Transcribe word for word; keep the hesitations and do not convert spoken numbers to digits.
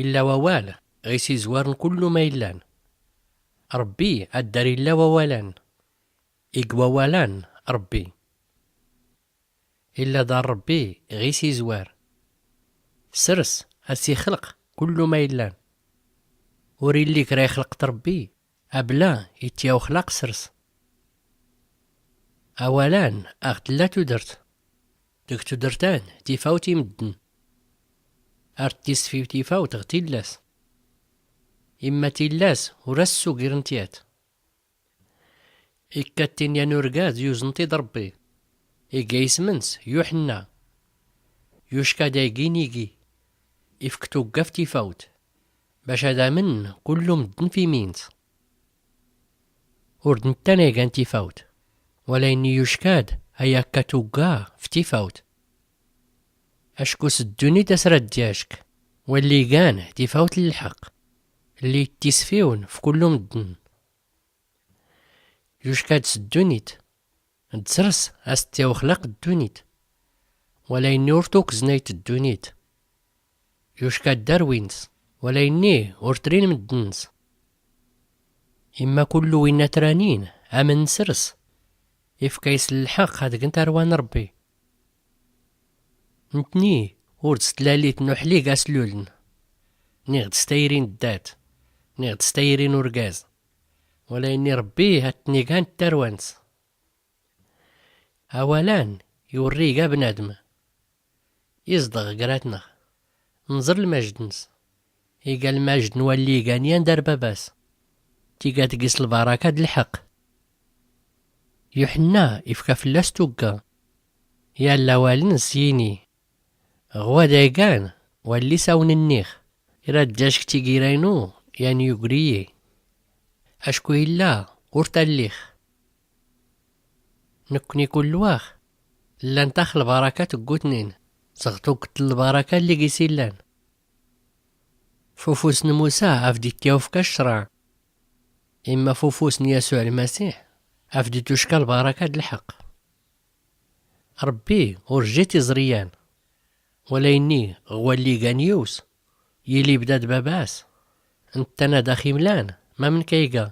Illa wawal ɣis izwar n kullu ma illan. Rbbi ad-dar illa wawalan. Ig wawalan rbbi. Illa dar rbbi ɣis izwar. Srs as-ixlq kullu ma illan. Ur illi kra ixlq-t rbbi abla ityawxlaq srs. Awalan aɣ-tlla tudrt. Dg tudrt-an tifawt i mddn. Ar-ttisfi tifawt ɣ-tillas. Imma tillas ur as-sugir n tyat. Ikka-tt-in yan urgaz yuzn-t-id rbbi. Iga ism-ns yuḥnna. Yucka-d aygi n igi. Ifk tugga f-tifawt bac ad-amnn kullu mddn f-imin-ns. Ur d-nttan ay gan tifawt wala inni yucka-d ay akka tugga f-tifawt. Acku s-ddunit as-ra-d-yack walli igan tifawt n-lḥeqq lli ittisfiwn f-kullu mddn. Yucka-d s-ddunit d-srs as-tyawxlaq ddunit. Wala inni ur tukznayt ddunit. Yucka-d darwin-ns wala inni ur trin mddn-ns. Imma kullu winna tranin amn srs. Ifka-is lḥeqq ad-gn tarwa n-rbbi. Ntni ur d-s-tlalit n-uḥlig as-luln niɣ d-s-tayri n-ddat niɣ d-s-tayri n-urgaz. Wala inni rbbi ad-tn-igan d-tarwa-ns. Awalan iwrri iga bnadm. Iẓḍɣ gratnɣ. Nẓr lmajd-ns. Iga lmajd n-walli igan yan dar baba-s. Tiga tgis lbaraka d-lḥeqq. Yuḥnna ifka fllas tugga. Yalla awal-ns yini ɣwad ay gan walli s-awn-nniɣ. Ira-d-yackt igira-inu yan yugri-yi. Acku illa ur-t-allix. Nkni kullu-aɣ llant-aɣ lbaraka tgutnin. Sɣ tuggt n-lbaraka lli gis illan. F-ufus n-musa af-d-ityawfka ccrɛ. Imma f-ufus n-yasuɛ lmasiḥ af-d-itucka lbaraka d-lḥeqq. Rbbi ur-jjit iẓr iyan. Wala inni ɣwalli igan yiws yili ibda d-baba-s. Nttan ad-ax-imlan mamnk ay iga.